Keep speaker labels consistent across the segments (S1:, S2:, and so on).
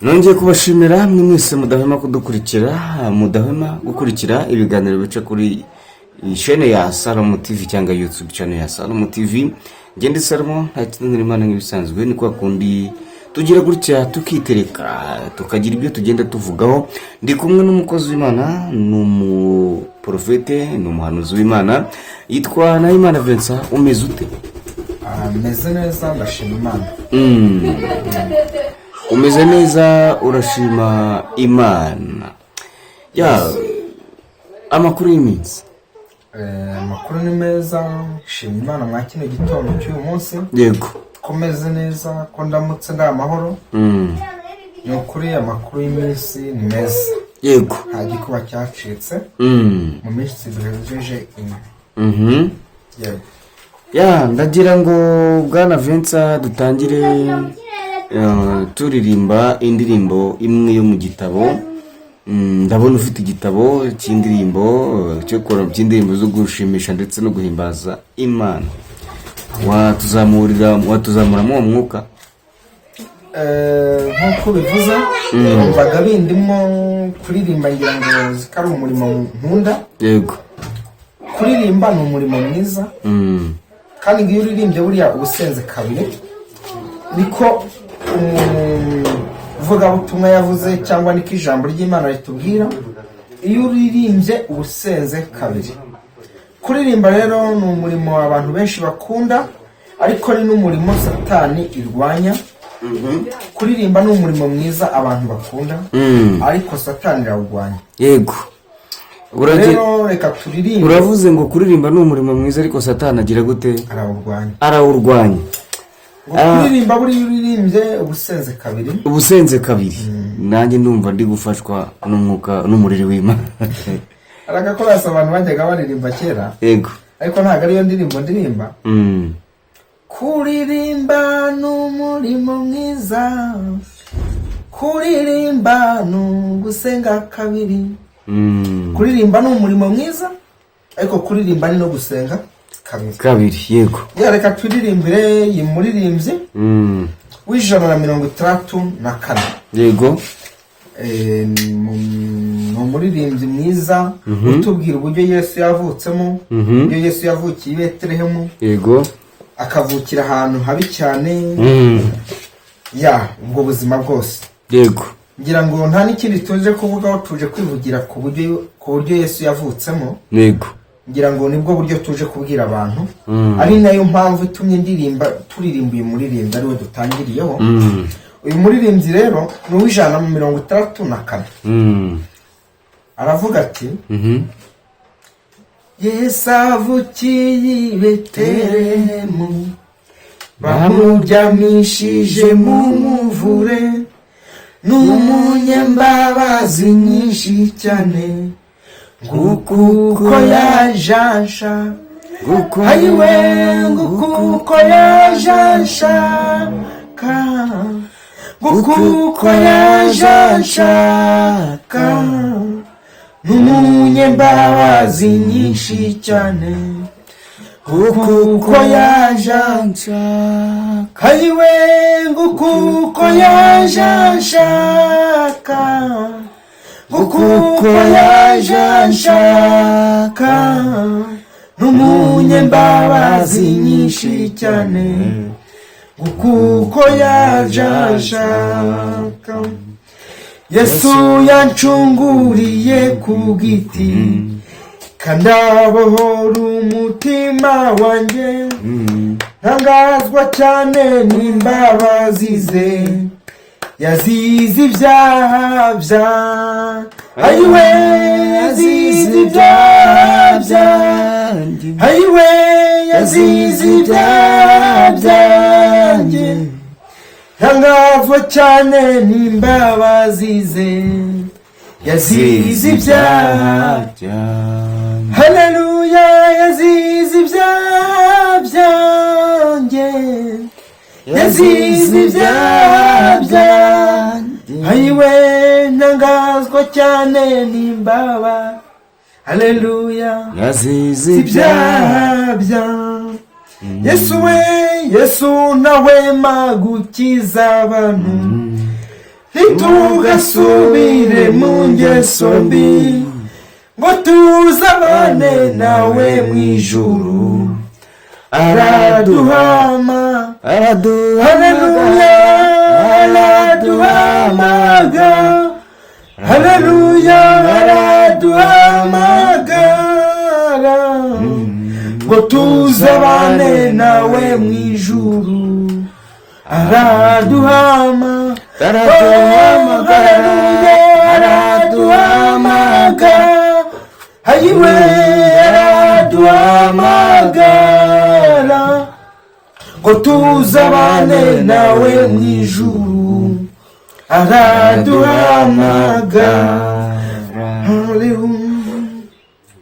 S1: Nongeye kubashimira mwe mwese mudahwema kudukurikira, mudahwema gukurikira ibiganiro bica kuri chaîne ya Salomo TV cyangwa YouTube channel ya Salomo TV. Ngende Salomo, nta kinanira Imana. Nk'ibisanzwe ni kwa kundi tugira gutya tukitereka, tukagira ibyo tugenda tuvugaho. Ndi kumwe n'umukozi w'Imana, ni umuporofete, ni umuhanuzi w'Imana, yitwa Nahimana Vincent. Umeze ute?
S2: Meze neza, ndashima Imana.
S1: Umeze neza, urashima Imana. Ya, amakuru y'iminsi?
S2: Amakuru ni meza, shima Imana mwa kino gitondo cy'uyu munsi ko meze neza, ko ndamutse ndi amahoro. Ni ukuri amakuru y'iminsi ni meza. Nta gikuba cyacitse mu minsi duhejeje inyuma. Yego.
S1: Ya, ndagira ngo bwana Vincent dutangire turirimba indirimbo imwe yo mu gitabo. Ndabona ufite igitabo cy'indirimbo, cyo cy'indirimbo zo gushimisha ndetse no guhimbaza Imana. Watuzamurira, watuzamuramo uwo mwuka?
S2: Nk'uko ubivuze, numvaga bindimo kuririmba, ngira ngo zikari umurimo nkunda. Kuririmba ni umurimo mwiza kandi ngo iyo uririmbye buriya uba usenze kabiri, niko umuvugabutumwa yavuze cyangwa niko ijambo ry'Imana ritubwira. Iyo uririmbye uba usenze kabiri. Kuririmba rero ni umurimo abantu benshi bakunda, ariko ni n'umurimo Satani irwanya. Kuririmba ni umurimo mwiza abantu bakunda, ariko Satani irawurwanya. Rero reka turirimbe.
S1: Uravuze ngo kuririmba ni umurimo mwiza, ariko Satani agira gute?
S2: Arawurwanya.
S1: Arawurwanya.
S2: Ngo kuririmba, buriya uririmbye uba usenze kabiri.
S1: Uba usenze kabiri. Nanjye ndumva ndi gufashwa n'umwuka n'umuriro w'Imana.
S2: Hari agakorasi abantu bajyaga baririmba kera, ariko ntabwo ariyo ndirimbo ndirimba. Kuririmba ni umurimo mwiza, kuririmba ni ugusenga kabiri. Kuririmba ni umurimo mwiza, ariko kuririmba ni no gusenga kabiri.
S1: Kabiri, yego.
S2: Ya, reka turirimbire iyi muririmbyi w'164. Ni umuririmbyi mwiza utubwira uburyo Yesu yavutsemo, uburyo Yesu yavukiye i Betelehemu, akavukira ahantu habi cyane. Ya, ubwo buzima bwose. Ngira ngo nta n'ikindi tuje kuvugaho, tuje kwivugira ku buryo Yesu yavutsemo. Ngira ngo nibwo buryo tuje kubwira abantu, ari nayo mpamvu itumye ndirimba, turirimba uyu muririmbyi ariwe dutangiriyeho. Uyu muririmbyi rero ni uw'164. Aravuga ati: "Yesu avukiye i Betelehemu, bamuryamishije mu muvure, n'umunyambabazi nyinshi cyane, nguko uko yaje anshaka. Ayiwe, nguko uko yaje anshaka, nguko uko yaje anshaka, n'umunyambabazi nyinshi cyane, nguko uko yaje anshaka. Ayiwe, nguko uko yaje anshaka, nguko uko yaje anshaka, n'umunyambabazi nyinshi cyane, nguko uko yaje anshaka. Yesu yancunguriye ku giti, kandi abohora umutima wanjye. Ntangazwa cyane n'imbabazi ze, yazize ibyaha bya, ayiwe, yazize ibyaha byanjye, ayiwe, yazize ibyaha byanjye. Ntangazwa cyane n'imbabazi ze, yazize ibyaha." Haleluya, yazize ibyaha byanjye, yazize ibyaha byanjye. Ayiwe, ntangazwa cyane n'imbaba, haleluya.
S1: Yazize
S2: ibyaha byanjye. Yesu we, Yesu ntahwema gukiza abantu. Ntitugasubire mu ngeso mbi, ngo tuzabane nawe mu ijuru. Araduhama, haleluya, araduhamagara, haleluya, araduhamagara ngo tuzabane nawe mu ijuru. Araduhama,
S1: Araduhamagara,
S2: araduhamagara, hayiwe, araduhamagara ngo tuzabane nawe mu ijuru. Araduhamagara.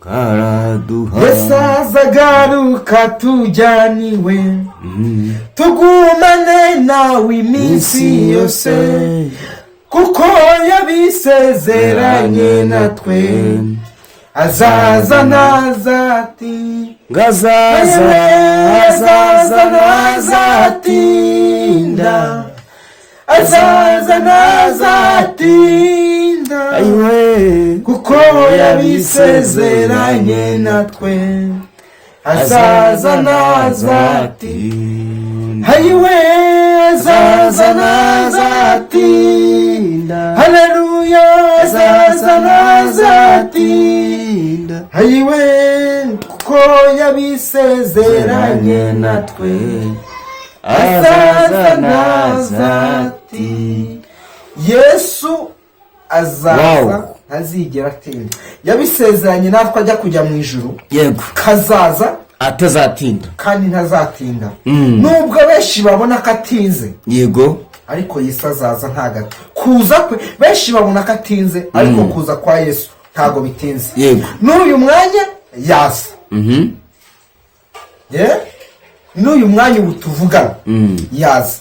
S1: Araduha.
S2: Yesu azagaruka tujyaniwe, tugumane nawe iminsi yose, kuko yabisezeranye natwe. Azaza ntazati
S1: Ngazaza,
S2: azaza ntazatinda, azaza ntazatinda,
S1: Ayiwe,
S2: kuko yabisezeranye natwe. Azaza ntazatinda, hayiwe, azaza ntazatinda, haleluya, azaza ntazatinda, hayiwe, kuko yabisezeranye natwe. Azaza ntazatinda. Yesu azaza, ntazigera atinda. Yabisezeranye natwe ajya kujya mu ijuru, kazaza
S1: atazatinda,
S2: kandi ntazatinda. Nubwo benshi babona ko atinze, ariko Yesu azaza ntagato. Kuza kwe, benshi babona ko atinze, ariko kuza kwa Yesu ntago bitinze. N'uyu mwanya yaza. Ye? N'uyu mwanya ubu tuvugana yaza.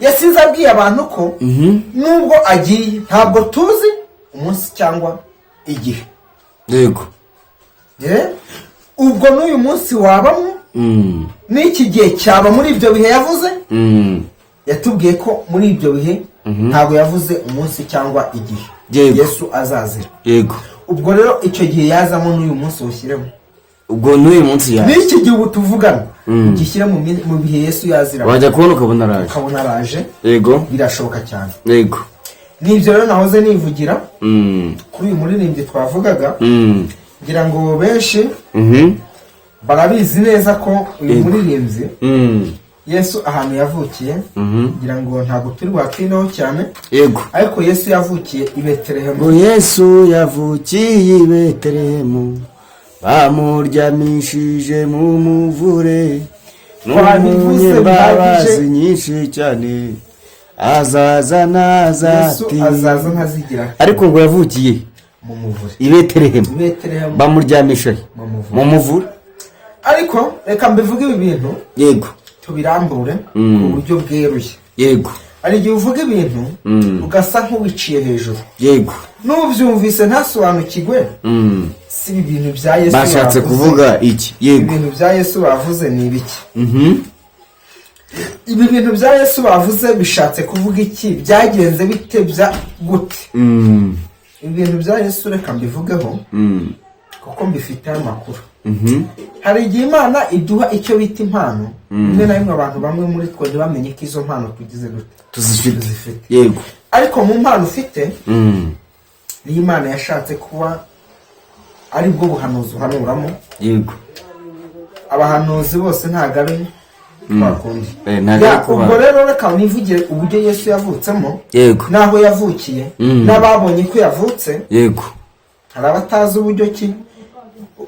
S2: Yasize abwiye abantu ko nubwo agiye, ntabwo tuzi umunsi cyangwa igihe. Ye? Ubwo n'uyu munsi wabamo, n'iki gihe cyaba muri ibyo bihe yavuze. Yatubwiye ko muri ibyo bihe, ntabwo yavuze umunsi cyangwa igihe Yesu azazira. Ubwo rero icyo gihe yazamo, n'uyu munsi ushyiremo.
S1: Ubwo n'uyu munsi yaza.
S2: N'iki gihe ubu tuvugana, ugishyire mu bihe Yesu yazira.
S1: Wajya kubona ukabona araje.
S2: Ukabona araje. Birashoboka cyane. N'ibyo rero nahoze nivugira kuri uyu muririmbyi twavugaga. Ngira ngo benshi barabizi neza ko uyu muririmbyi, Yesu ahantu yavukiye, ngira ngo ntabwo turi buhatindeho cyane, ariko Yesu yavukiye i Betelehemu.
S1: Ngo Yesu yavukiye i Betelehemu, bamuryamishije mu muvure.
S2: Twabivuze
S1: N'umunyembabazi
S2: bihagije.
S1: nyinshi cyane, azaza
S2: Yesu
S1: ntazatinda.
S2: azaza ntazigira.
S1: Ariko ngo yavukiye
S2: mu muvure.
S1: i Betelehemu.
S2: I Betelehemu.
S1: Bamuryamisha he?
S2: Mu muvure.
S1: Mu muvure.
S2: Ariko reka mbivuge ibi bintu, tubirambure ku buryo bweruye. Hari igihe uvuga ibintu ugasa nk'uwiciye hejuru, n'ubyumvise ntasobanukirwe. Si ibi bintu bya Yesu
S1: Bashatse
S2: bavuze.
S1: kuvuga iki?
S2: Ibintu bya Yesu bavuze ni ibiki? Ibi bintu bya Yesu bavuze bishatse kuvuga iki? Byagenze bite? Bya gute? Ibintu bya Yesu reka mbivugeho, kuko mbifiteho amakuru. Hari igihe Imana iduha icyo bita impano. Rimwe na rimwe abantu bamwe muri twe ntibamenye ko izo mpano tugize gute?
S1: Tuzifite.
S2: Tuzifite. Ariko mu mpano ufite, niyo Imana yashatse kuba ari bwo buhanuzi uhanuramo. Abahanuzi bose ntabwo ari twakundi.
S1: Ntabwo
S2: Ya,
S1: ari kuba.
S2: Ubwo rero reka nivugire uburyo Yesu yavutsemo, n'aho yavukiye, n'ababonye ko yavutse. Hari abatazi uburyo ki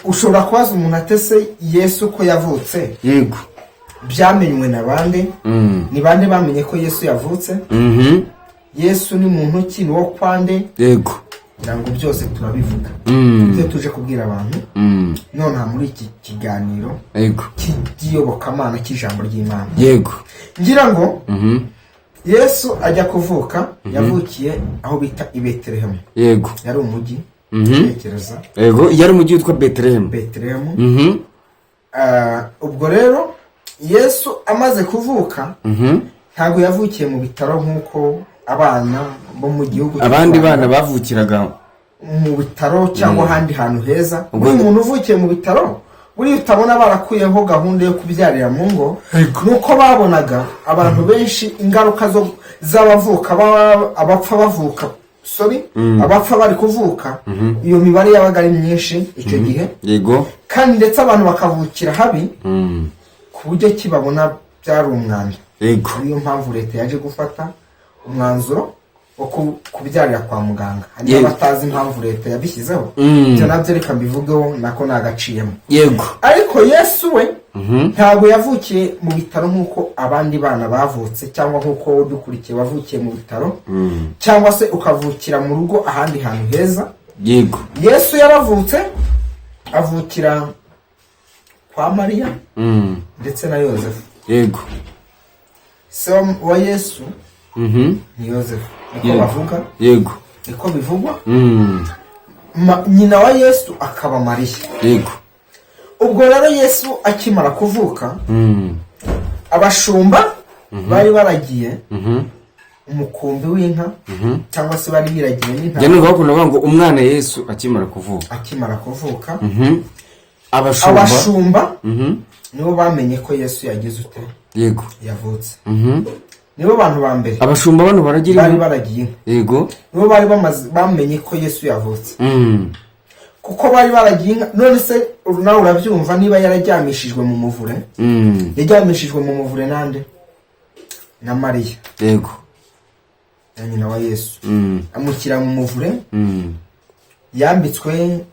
S2: ushobora kubaza umuntu atese Yesu ko yavutse, byamenywe na bande? Ni bande bamenye ko Yesu yavutse? Yesu ni muntu ki? Ni wo kwande? Kugira ngo byose turabivuga, ibyo tuje kubwira abantu nonaha muri iki kiganiro cy'iyobokamana, cy'ijambo ry'Imana. Ngira ngo Yesu ajya kuvuka, yavukiye aho bita i Betelehemu. Yari umujyi, ntekereza.
S1: Yego, yari umujyi witwa Betelehemu.
S2: Betelehemu. Ah, ubwo rero Yesu amaze kuvuka, ntabwo yavukiye mu bitaro nk'uko Abana bo mu gihugu cy'u
S1: Abandi
S2: Rwanda
S1: bana bavukiraga
S2: mu bitaro cyangwa ahandi hantu heza.
S1: Ubwo-
S2: Buri muntu uvukiye mu bitaro, buriya utabona barakuyeho gahunda yo kubyarira mu ngo, ni uko babonaga abantu benshi ingaruka zo z'abavuka abapfa bavuka, sorry, abapfa bari kuvuka, iyo mibare yabaga ari myinshi icyo gihe, kandi ndetse abantu bakavukira habi ku buryo ki babona byari umwanda. Niyo mpamvu leta yaje gufata umwanzuro wo kubyarira kwa muganga. Hari n'abatazi impamvu leta yabishyizeho. Ibyo nabyo reka mbivugeho, nako nagaciyemo. Ariko Yesu we ntabwo yavukiye mu bitaro nk'uko abandi bana bavutse, cyangwa nk'uko wowe udukurikiye wavukiye mu bitaro, cyangwa se ukavukira mu rugo ahandi hantu heza. Yesu yaravutse, avukira kwa Mariya ndetse na Yosefu. Se wa Yesu ni Yosefu, niko bavuga, niko bivugwa. Nyina wa Yesu akaba Mariya. Ubwo rero Yesu akimara kuvuka, abashumba bari baragiye umukumbi w'inka, cyangwa se bari biragiye
S1: Njya
S2: n'intama.
S1: numva bakunda kuvuga ngo umwana Yesu akimara kuvuka.
S2: Akimara kuvuka,
S1: Abashumba.
S2: abashumba nibo bamenye ko Yesu yagize ute? Yavutse. Nibo bantu ba mbere.
S1: Abashumba bano baragira
S2: Bari
S1: inka.
S2: baragiye inka. Nibo bari bamaze bamenye ko Yesu yavutse, kuko bari baragiye inka. None se nawe urabyumva, niba yararyamishijwe mu muvure, yaryamishijwe mu muvure nande? Na Mariya, na nyina wa Yesu. Amushyira mu muvure, yambitswe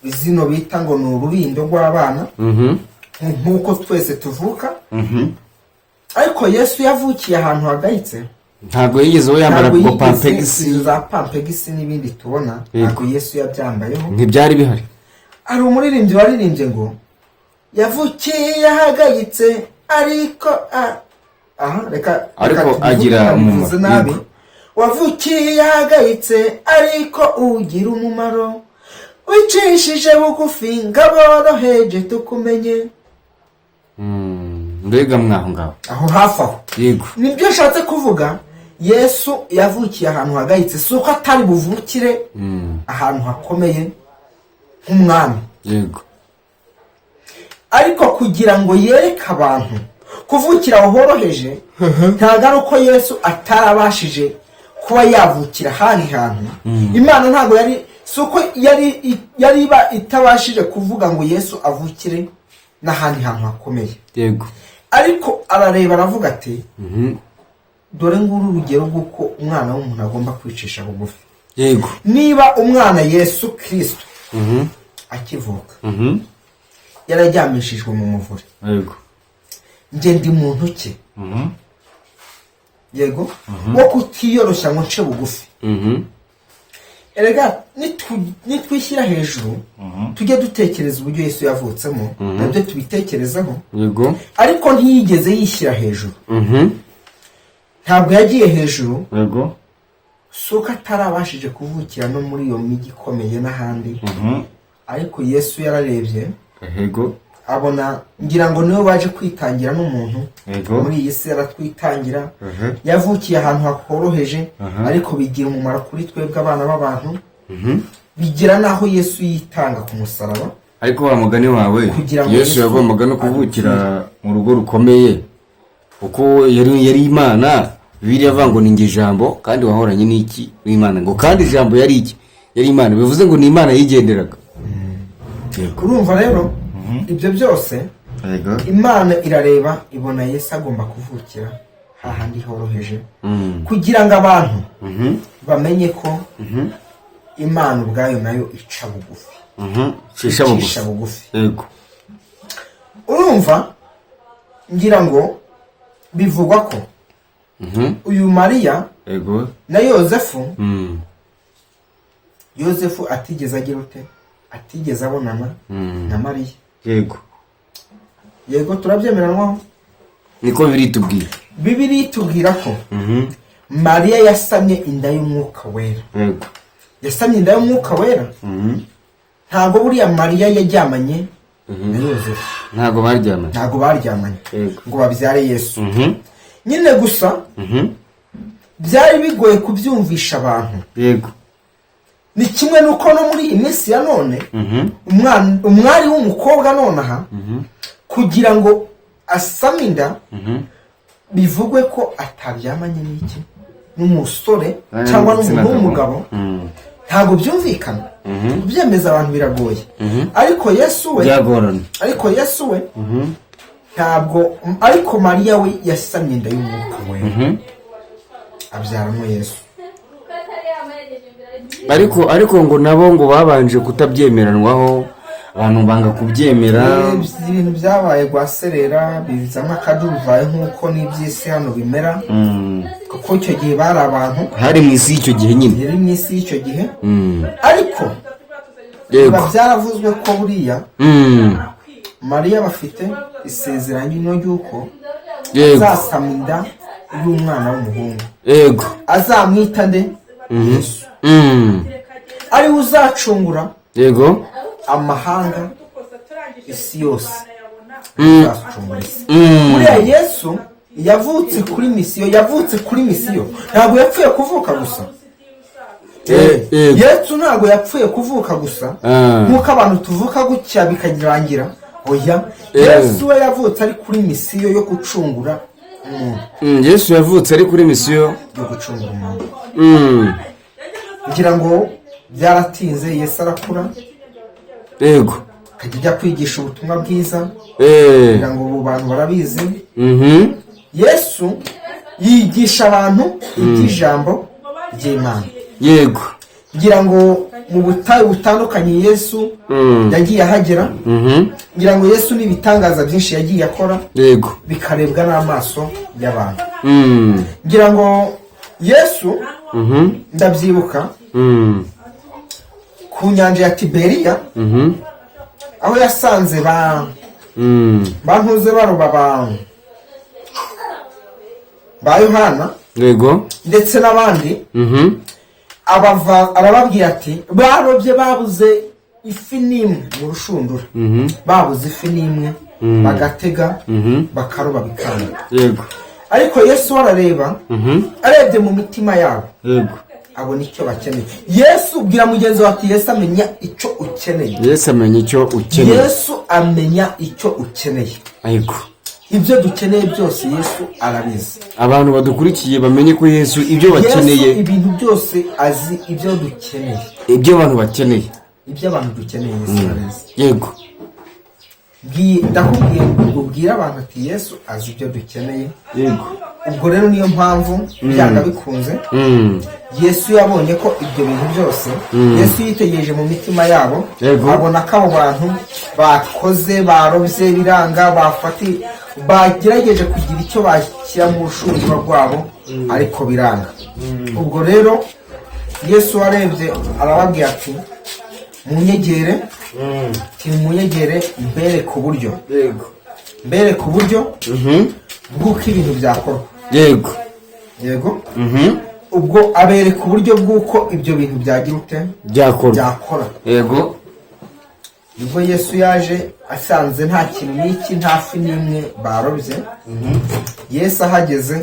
S2: zino bita ngo ni urubindo rw'abana, nk'uko twese tuvuka. Ariko Yesu yavukiye ahantu hagayitse.
S1: Ntabwo yigeze we yambara
S2: Ntabwo
S1: ngo
S2: yigeze
S1: pampegisi.
S2: Izo za pampegisi n'ibindi tubona, ntabwo Yesu yabyambayeho.
S1: Ntibyari bihari.
S2: Hari umuririmbyi waririmbye ngo yavukiye ahagayitse, ariko aha reka
S1: Ariko
S2: reka tubivuge,
S1: agira
S2: nabivuze
S1: umumaro.
S2: nabi. Wavukiye ahagayitse ariko ugira umumaro, wicishije bugufi ngo aboroheje tukumenye.
S1: Mbega mwaho ngaho.
S2: Aho hafi aho. Nibyo nshatse kuvuga. Yesu yavukiye ahantu hagayitse, si uko atari buvukire ahantu hakomeye nk'umwami, ariko kugira ngo yereke abantu kuvukira aho horoheje. Ntabwo ari uko Yesu atarabashije kuba yavukira ahandi hantu. Imana ntabwo yari, si uko yari iba itabashije kuvuga ngo Yesu avukire n'ahandi hantu hakomeye, ariko arareba aravuga ati: "Dore nguru urugero rw'uko umwana w'umuntu agomba kwicisha bugufi." Niba umwana Yesu Kirisito akivuka yararyamishijwe mu muvure, njye ndi muntu ki, yego, wo kutiyoroshya ngo nce bugufi? Erega nitwishyira hejuru, tujye dutekereza uburyo Yesu yavutsemo, nabyo tubitekerezeho. Ariko ntiyigeze yishyira hejuru. Ntabwo yagiye hejuru. Si uko atarabashije kuvukira no muri iyo mijyi ikomeye n'ahandi, ariko Yesu yararebye, abona, ngira ngo niwe waje kwitangira n'umuntu muri iyi si, aratwitangira. Yavukiye ahantu hakoroheje, ariko bigira umumaro kuri twebwe abana b'abantu, bigira n'aho Yesu yitanga ku musaraba.
S1: Ariko wa mugani wawe,
S2: Kugira ngo
S1: Yesu
S2: Yesu
S1: yagombaga no kuvukira mu rugo rukomeye, kuko yari Imana. Bibiliya avuga ngo ni njye ijambo kandi wahoranye n'iki? N'Imana. Ngo kandi ijambo yari iki? Yari Imana. Bivuze ngo ni Imana yigenderaga.
S2: Urumva rero ibyo byose, Imana irareba ibona Yesu agomba kuvukira hahandi horoheje, kugira ngo abantu bamenye ko Imana ubwayo nayo ica bugufi.
S1: Cisha bugufi.
S2: Icisha bugufi. Urumva, ngira ngo bivugwa ko uyu Mariya na Yosefu, Yosefu atigeze agira ute? Atigeze abonana na Mariya. Yego, turabyemeranwaho.
S1: Niko biri tubwira.
S2: Bibiliya itubwira ko Mariya yasamye inda y'Umwuka Wera. Yasamye inda y'Umwuka Wera. Ntabwo buriya Mariya yaryamanye na Yosefu.
S1: Ntabwo baryamanye.
S2: Ntabwo baryamanye ngo babyare Yesu. Nyine gusa Byari bigoye kubyumvisha abantu. Ni kimwe n'uko no muri iyi minsi ya none, umwari w'umukobwa nonaha kugira ngo asame inda, bivugwe ko ataryamanye n'iki, n'umusore cyangwa
S1: n'igitsina
S2: n'umuntu
S1: gabo.
S2: w'umugabo, ntabwo byumvikana. Kubyemeza abantu biragoye, ariko Yesu we
S1: Byagorana.
S2: ariko Yesu we ntabwo, ariko Mariya we yasamye inda y'Umwuka We, abyaramo Yesu.
S1: Ariko ngo nabo ngo babanje kutabyemeranwaho, abantu banga kubyemera.
S2: Ibintu byabaye rwaserera, bizamo akaduruvayo nk'uko n'iby'isi hano bimera, kuko icyo gihe bari abantu
S1: Hari mu isi y'icyo gihe nyine.
S2: Yari mu isi y'icyo gihe, ariko biba byaravuzwe ko buriya Mariya bafite isezerano ry'uko azasama inda y'umwana w'umuhungu, azamwita nde? Yesu, ariwe uzacungura amahanga, isi yose, uzacungura isi. Buriya Yesu yavutse kuri mission, yavutse kuri mission, ntabwo yapfuye kuvuka gusa. Yesu ntabwo yapfuye kuvuka gusa nk'uko abantu tuvuka gutya bikarangira, oya. Yesu we yavutse ari kuri mission yo gucungura umuntu.
S1: Yesu yavutse ari kuri mission
S2: yo gucungura umuntu. Kugira ngo byaratinze, Yesu arakura, akajya ajya kwigisha ubutumwa bwiza, kugira ngo ubu bantu barabizi. Yesu yigisha abantu iby'ijambo ry'Imana. Ngira ngo mu butayu butandukanye Yesu yagiye ahagera. Ngira ngo Yesu n'ibitangaza byinshi yagiye akora, bikarebwa n'amaso y'abantu. Ngira ngo Yesu, ndabyibuka, ku nyanja ya Tiberiya, aho yasanze ba bantuze baroba, ba Yohana ndetse n'abandi, abava arababwira ati: "Barobye babuze ifi n'imwe mu rushundura, babuze ifi n'imwe, bagatega, bakaroba bikanga." Ariko Yesu we arareba, arebye mu mitima yabo, abona icyo bakeneye. Yesu, ubwira mugenzi wawe ati: "Yesu amenya icyo ukeneye."
S1: Yesu amenya icyo ukeneye.
S2: Yesu amenya icyo ukeneye. Ibyo dukeneye byose Yesu arabizi.
S1: Abantu badukurikiye bamenye ko Yesu ibyo bakeneye,
S2: Yesu ibintu byose azi, ibyo dukeneye.
S1: Ibyo abantu bakeneye.
S2: Ibyo abantu dukeneye Yesu arabizi. Ndakubwiye ngo ubwire abantu ati: "Yesu azi ibyo dukeneye." Ubwo rero niyo mpamvu byanga bikunze, Yesu yabonye ko ibyo bintu byose, Yesu yitegereje mu mitima yabo, abona ko abo bantu bakoze, barobye biranga, bafati bagerageje kugira icyo bashyira mu rushundura rwabo, ariko biranga. Ubwo rero Yesu warebye arababwira ati: "Munyegere," ati: "Munyegere mbereke uburyo, mbereke uburyo bw'uko ibintu byakorwa." Yego. Ubwo abereka uburyo bw'uko ibyo bintu byagira ute?
S1: Byakorwa.
S2: Byakora. Nibwo Yesu yaje asanze nta kintu n'iki, nta fi n'imwe barobye. Yesu ahageze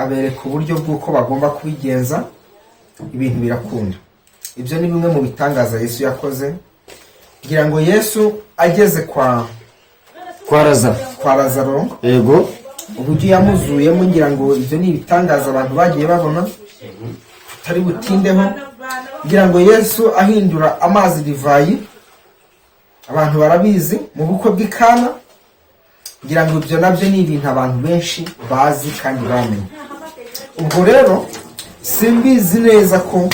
S2: abereka uburyo bw'uko bagomba kubigenza, ibintu birakunda. Ibyo ni bimwe mu bitangaza Yesu yakoze. Kugira ngo Yesu ageze kwa
S1: Kwa Lazaro.
S2: Kwa Lazaro, uburyo yamuzuyemo, ngira ngo ibyo ni ibitangaza abantu bagiye babona tutari butindeho. Ngira ngo Yesu ahindura amazi divayi, abantu barabizi, mu bukwe bw'Ikana. Ngira ngo ibyo nabyo ni ibintu abantu benshi bazi kandi bamenye. Ubwo rero simbizi neza ko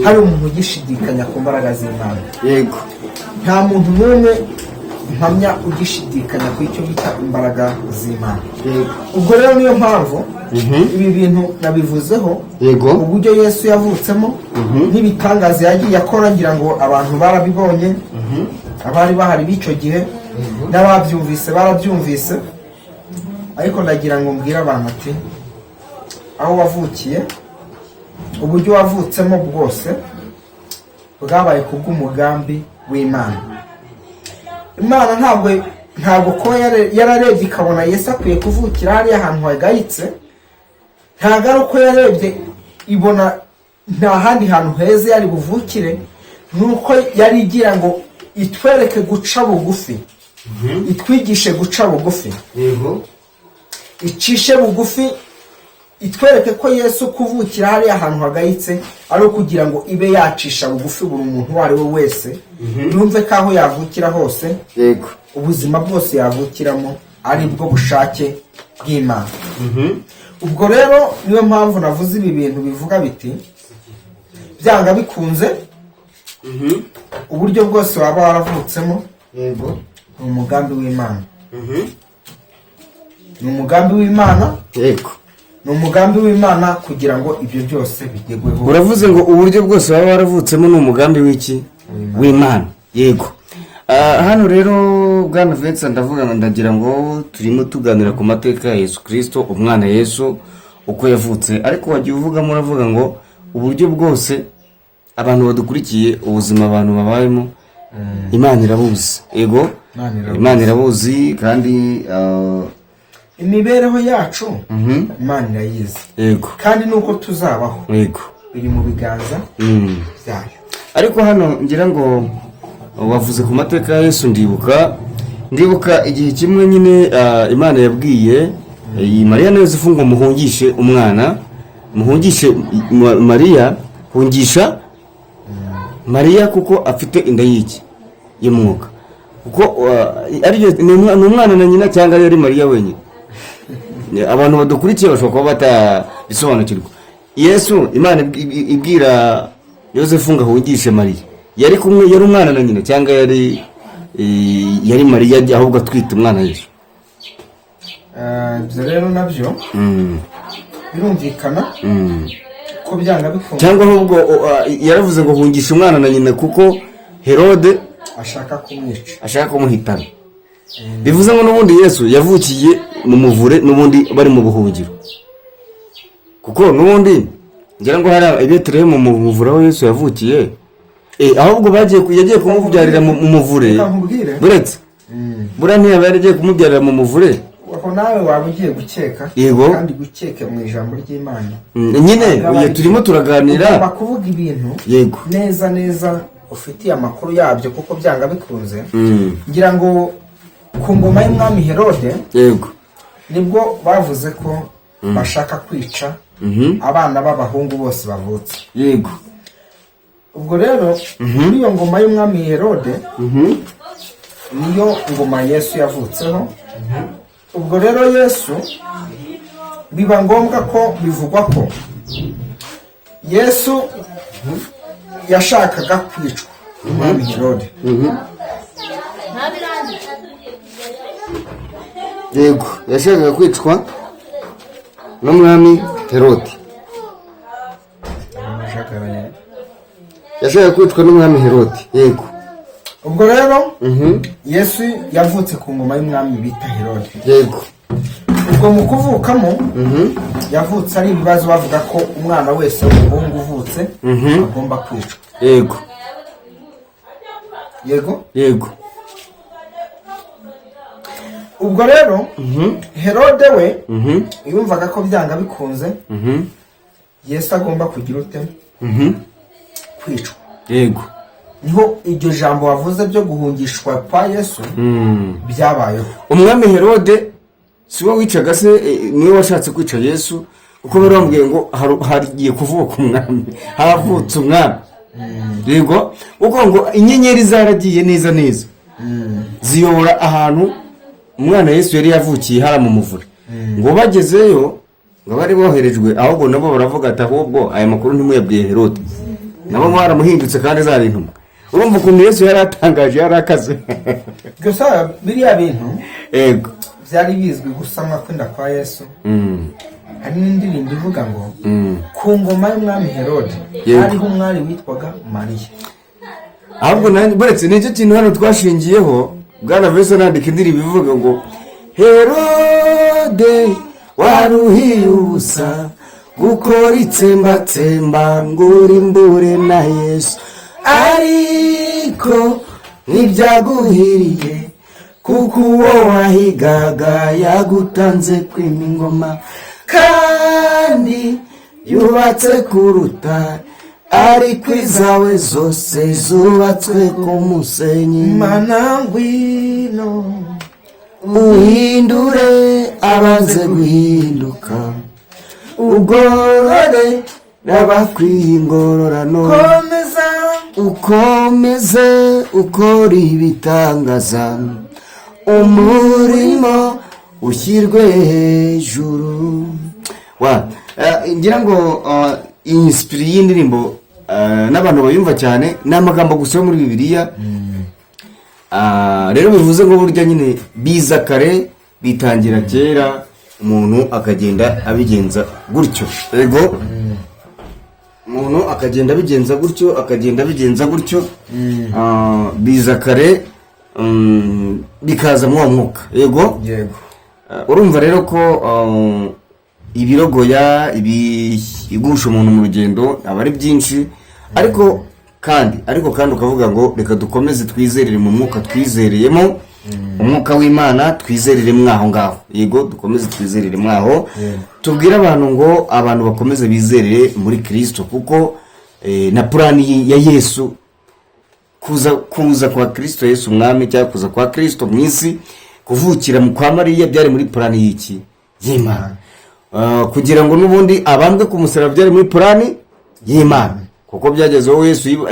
S2: hari umuntu ugishidikanya ku mbaraga z'Imana. Nta muntu n'umwe mpamya ugishidikanya ku icyo bita imbaraga z'Imana. Ubwo rero niyo mpamvu ibi bintu nabivuzeho, uburyo Yesu yavutsemo n'ibitangaza yagiye akora. Ngira ngo abantu barabibonye, abari bahari b'icyo gihe n'ababyumvise barabyumvise. Ariko ndagira ngo mbwire abantu ati: "Aho wavukiye, uburyo wavutsemo bwose bwabaye kubw'umugambi w'Imana." Imana ntabwo kuba yararebye ikabona Yesu akwiye kuvukira hariya hantu hagayitse. Ntabwo ari uko yarebye ibona nta handi hantu heza yari buvukire, ni uko yari igira ngo itwereke guca bugufi, itwigishe guca bugufi, icishe bugufi, itwereke ko Yesu kuvukira hariya hantu hagayitse ari ukugira ngo ibe yacisha bugufi buri muntu uwo ari we wese, yumve ko aho yavukira hose, ubuzima bwose yavukiramo, ari bwo bushake bw'Imana. Ubwo rero niyo mpamvu navuze ibi bintu bivuga biti: byanga bikunze, uburyo bwose waba waravutsemo, ni umugambi w'Imana, ni umugambi w'Imana, ni umugambi w'Imana kugira ngo ibyo byose bigerweho.
S1: Uravuze ngo uburyo bwose waba waravutsemo ni umugambi w'iki? W'Imana, yego. Hano rero, bwana Vincent, ndavuga ngo ndagira ngo turimo tuganira ku mateka ya Yesu Kirisito, umwana Yesu, uko yavutse, ariko wagiye uvugamo, uravuga ngo uburyo bwose abantu badukurikiye, ubuzima abantu babayemo, Imana irabuzi, yego.
S2: Imana irabuzi.
S1: Imana irabuzi kandi
S2: Imibereho yacu Imana irayizi, kandi nuko tuzabaho biri mu biganza byayo.
S1: Ariko hano ngira ngo wavuze ku mateka ya Yesu, ndibuka igihe kimwe nyine Imana yabwiye iyi Mariya na Yosefu ngo muhungishe umwana, muhungishe Mariya, hungisha Mariya kuko afite inda y'iki? Y'umwuka. Kuko ariyo ni umwana na nyina, cyangwa ari Mariya wenyine? Abantu badukurikiye bashobora kuba batabisobanukirwa. Yesu, Imana ibwira Yosefu ngo ahungishe Mariya, yari kumwe, yari umwana na nyina, cyangwa yari Mariya ahubwo atwite umwana Yesu?
S2: Ibyo rero nabyo birumvikana ko byanga bikunze
S1: Cyangwa ahubwo yaravuze ngo hungisha umwana na nyina kuko Herode
S2: ashaka kumwica.
S1: Ashaka kumuhitana. Bivuze ngo n'ubundi Yesu yavukiye mu muvure, n'ubundi bari mu buhungiro, kuko n'ubundi ngira ngo hari i Betelehemu mu muvure aho Yesu yavukiye. Ahubwo yagiye kumubyarira mu muvure.
S2: Reka nkubwire.
S1: Buretse, buriya ntiyaba yaragiye kumubyarira mu muvure?
S2: Aho nawe waba ugiye gukeka. Kandi gukeka mu ijambo ry'Imana
S1: Nyine oya, turimo turaganira.
S2: Ugomba kuvuga ibintu neza neza ufitiye amakuru yabyo, kuko byanga bikunze ngira ngo ku ngoma y'umwami Herode nibwo bavuze ko bashaka kwica abana b'abahungu bose bavutse. Ubwo rero muri iyo ngoma y'umwami Herode niyo ngoma Yesu yavutseho. Ubwo rero Yesu biba ngombwa ko bivugwa ko Yesu yashakaga kwicwa n'umwami Herode.
S1: Yego, yashakaga kwicwa n'umwami Herode. Yashakaga kwicwa n'umwami Herode, yego.
S2: Ubwo rero Yesu yavutse ku ngoma y'umwami bita Herode. Ubwo mu kuvukamo yavutse ari ibibazo, bavuga ko umwana wese w'umuhungu uvutse agomba kwicwa. Yego.
S1: Yego.
S2: Ubwo rero Herode we yumvaga ko byanga bikunze Yesu agomba kugira ute? Kwicwa. Niho iryo jambo wavuze byo guhungishwa kwa Yesu byabayeho.
S1: Umwami Herode si we wicaga se? Niwe washatse kwica Yesu, kuko bari bamubwiye ngo hagiye kuvuka umwami, havutse umwami, yego, kuko ngo inyenyeri zaragiye neza neza ziyobora ahantu umwana Yesu yari yavukiye, hara mu muvure. Ngo bagezeyo, ngo bari boherejwe, ahubwo nabo baravuga ati: "Ahubwo aya makuru ntimuyabwiye Herode." Nabo baramuhindutse kandi zari intumwa. Urumva ukuntu Yesu yari atangaje, yari akaze.
S2: Gusa biriya bintu byari bizwi, gusamwa kw'inda kwa Yesu. Hari n'indirimbo ivuga ngo ku ngoma y'umwami Herode hariho umwari witwaga Mariya.
S1: Ahubwo nanjye buretse, nicyo kintu hano twashingiyeho, bwana Vincent nandika indirimbo ivuga ngo Herode waruhiye ubusa gukora itsembatsemba ngo urimbure na Yesu, ariko ntibyaguhiriye kuko uwo wahigaga yagutanze kwima ingoma. Kandi yubatse ku rutare, ariko izawe zose zubatswe ku musenyi.
S2: Mana, ngwino
S1: uhindure abanze guhinduka, ugorore n'abakwiye ingororano.
S2: Komeza.
S1: Ukomeze ukora ibitangaza, umurimo ushyirwe hejuru. Wa ngira ngo inspire y'indirimbo, n'abantu bayumva cyane, ni amagambo gusa yo muri Bibiliya. Rero bivuze ngo burya nyine biza kare, bitangira kera, umuntu akagenda abigenza gutyo. Yego, umuntu akagenda abigenza gutyo, akagenda abigenza gutyo. Biza kare, bikaza muri uwo mwuka. Yego.
S2: Yego.
S1: Urumva rero ko ibirogoya, ibigusha umuntu mu rugendo aba ari byinshi, ariko kandi ukavuga ngo reka dukomeze twizerere mu mwuka twizereyemo, umwuka w'Imana, twizerere mwaho ngaho. Yego, dukomeze twizerere mwaho. Tubwire abantu ngo abantu bakomeze bizerere muri Kirisito, kuko na plan ya Yesu, kuza kwa Kirisito Yesu umwami, cyangwa kuza kwa Kirisito mu isi, kuvukira mu kwa Mariya, byari muri plan y'iki? Y'Imana. Kugira ngo n'ubundi abambwe ku musaraba byari muri plan y'Imana, kuko byagezeho Yesu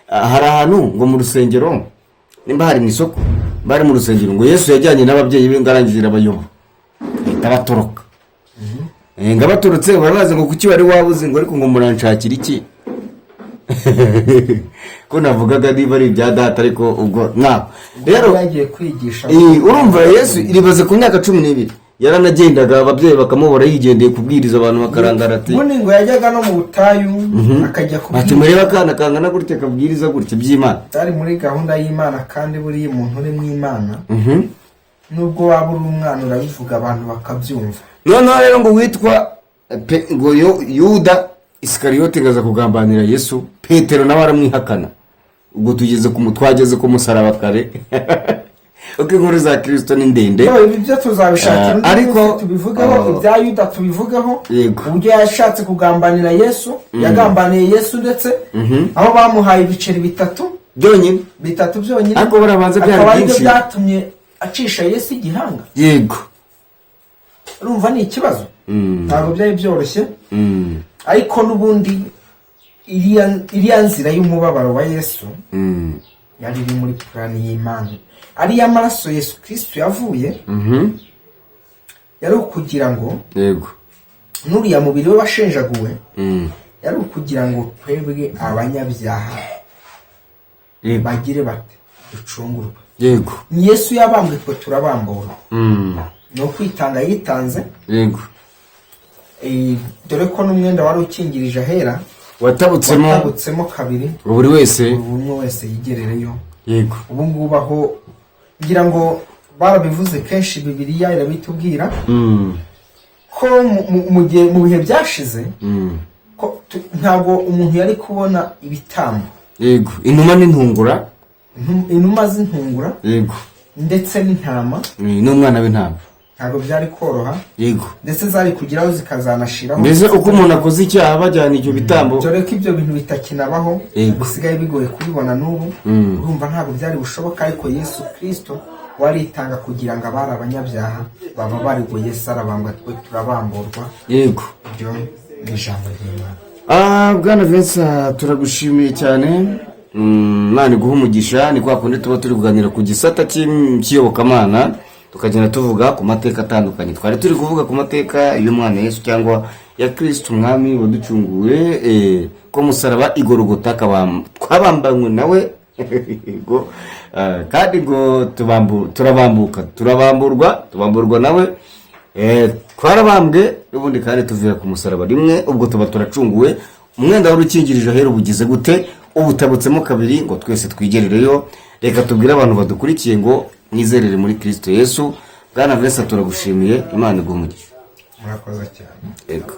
S1: hari ahantu ngo mu rusengero, nimba hari mu isoko, bari mu rusengero, ngo Yesu yajyanye n'ababyeyi be, ngo arangije arabayoba, ahita batoroka. Ngo abatorotse barabaza ngo kuki wari wabuze? Ngo ariko ngo muranshakira iki, ko navugaga niba ari ibya data? Ariko ubwo mwabo rero
S2: yagiye kwigisha.
S1: Urumva Yesu ribaze ku myaka 12 yaranagendaga, ababyeyi bakamubura yigendeye kubwiriza abantu, bakarangara ati
S2: Ubundi ngo yajyaga no mu butayu akajya
S1: ati
S2: kubwiriza.
S1: Murebe akana kangana gutya kabwiriza gutya by'Imana.
S2: Byari muri gahunda y'Imana, kandi buriya umuntu uri mu Imana, nubwo waba uri umwana, urabivuga abantu bakabyumva.
S1: Noneho rero ngo witwa ngo Yuda Isikariyoti ngaza kugambanira Yesu, Petero nawe aramwihakana. Ubwo tugeze ku twageze ku musaraba kare, uko inkuru za Kirisito ni ndende.
S2: Yo, ibi byo tuzabishakira undi munsi tubivugeho. Ibya Yuda tubivugeho, uburyo yashatse kugambanira Yesu, yagambaniye Yesu, ndetse aho bamuhaye ibiceri 3
S1: byonyine.
S2: 3 byonyine.
S1: Ariko barabanza byari
S2: Akaba aribyo
S1: byinshi.
S2: byatumye acisha Yesu igihanga. Urumva ni ikibazo, ntabwo byari byoroshye. Ariko n'ubundi iriya nzira y'umubabaro wa Yesu yari iri muri plan y'Imana. Ariya maraso Yesu Kirisitu yavuye yari ukugira ngo n'uriya mubiri we washenjaguwe yari ukugira ngo twebwe abanyabyaha bagire bate? Ducungurwe. Ni Yesu yabambwe, twe turabambura. Ni ukwitanga yitanze. Dore ko n'umwenda wari ukingirije ahera
S1: watabutsemo
S2: watabutsemo kabiri,
S1: ngo buri wese
S2: buri umwe wese yigerereyo. Ubu ngubu aho ngira ngo barabivuze kenshi, Bibiliya irabitubwira ko mu bihe byashize ko ntabwo umuntu yari kubona ibitambo.
S1: Yego, inuma n'intungura.
S2: Inuma z'intungura ndetse n'intama.
S1: N'umwana w'intama.
S2: Ntabwo byari koroha. Ndetse zari kugeraho zikazanashiraho.
S1: Mbese uko umuntu akoze icyaha bajyana ibyo bitambo.
S2: Dore ko ibyo bintu bitakinabaho, bisigaye bigoye kubibona n'ubu. Urumva ntabwo byari bushoboka, ariko Yesu Kirisito waritanga kugira ngo abari abanyabyaha baba bari. Yesu arabambwa, twe turabamburwa. Ibyo ni ijambo ry'Imana.
S1: Bwana Vincent, turagushimiye cyane. Imana iguhe umugisha. Ni kwa kundi tuba turi kuganira ku gisata cy'iyobokamana, tukagenda tuvuga ku mateka atandukanye. Twari turi kuvuga ku mateka y'umwana Yesu, cyangwa ya Kristo umwami waducunguye, ko musaraba igorogota twabambanywe nawe. Yego, kandi ngo turabambuka, turabamburwa, tubamburwa nawe. Twarabambwe n'ubundi kandi tuvira ku musaraba rimwe, ubwo tuba turacunguwe. Umwenda wari ukingirije ahera ubugize gute? Ubutabutsemo kabiri, ngo twese twigerereyo. Reka tubwire abantu badukurikiye ngo mwizerere muri Kristo Yesu. Bwana Vincent, turagushimiye, Imana iguhe umugisha.
S2: Murakoze cyane.
S1: Yego.